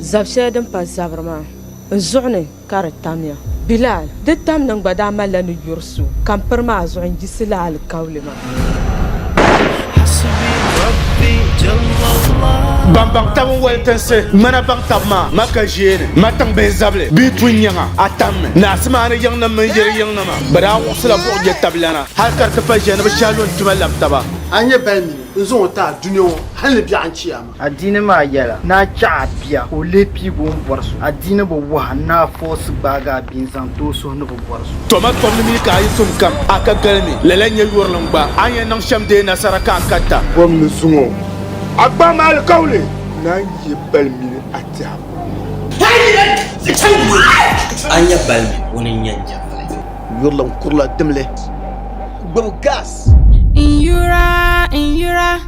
Zab shɛli din pa zabiri maa, n zuɣu ni ka di tamya. Bilal, di tam ni n gba daa malila ni yuri so ka m piri maa zuɣu n-yiɣisi lala alikauli maa. Ban baŋ tab n-wali tinsi ŋmana baŋ tab maa, Maka ʒiɛni, ma tiŋbihi zabili bee tun nyaŋa, a tammi ni Asimaani yiŋnim mini Yiri yiŋnima bɛ daa wuɣisila buɣ je tabilana hal ka di ti pa ʒiya ni bɛ shɛhi lo n-tima lab taba. A nyɛ bali mini n zaŋ o ti a dunia ŋɔ hal ni biɛɣu n-chiyaama. Adiini maa yɛla, ni a chaɣ a bia ka o leei piigi o ni bɔri so. Adiini bi wuhi a ni a fɔɔsi gbaagi a bia n-zaŋ ti o suhu ni bi bɔri so. Toma tom ni mi ka a yi sum kam, a ka galimi. Lala n-nyɛ yurilim gba. A ni yɛn niŋ shɛm deei nasara ka a karita. Bom ni zuŋɔ a gbaai ma alikauli ni a yi bali mini a tɛha puuni. A nya balimi, ŋuni n-nyɛ n nyɛvili. Yurilim kurila dimli gbubi gas. N yura, n yura,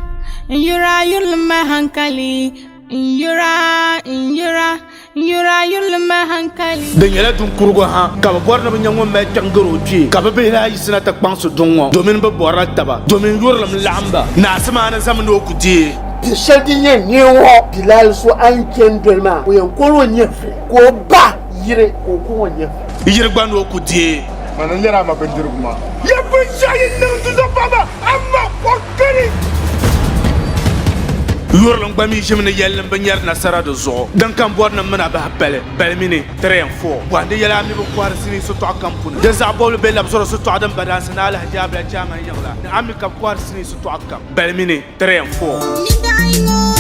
n yura yurilim mali hankali. N yura, n yura, n yura yurilim mali hankali. Di nyɛla duŋ kurugu ha ka bɛ bɔri ni bɛ nya ŋun mali kpiɔŋ gari o kpee, ka bɛ bihi lahi yiɣisina ti kpaŋsi duŋ ŋɔ domin bɛ bɔrila taba domin yurilim laɣim ba. Naa Simaani zami ni o ku deei. Piɛ shɛli din yɛn neei ŋɔ, Bilal so a ni chani doli maa, o yɛn kɔri o nyɛvili ka o ba yiri ka o kɔŋ o nyɛvili. Yiri gba ni o ku deei. Mana n-lɛri a ma bindirigu maa. Ya binshɛɣu yi niŋ tizɔpaɣiba, amaa o kani. Yurilim gba mi ʒimi ni yɛlli m-bi nyari nasara di zuɣu. Din kam bɔri ni m mini a bahi pali, balimi ni, 3 and 4. Bɔhindi yɛla a mi bi kɔhiri sinii sitɔɣu kam puuni. Di zaɣ bɔbili be labisɔri sitɔɣu din ba daansi ni alahijaabila chairman yiŋ la ni a mi ka bi kɔhiri sinii sitɔɣu kam, balimi ni, 3 and 4.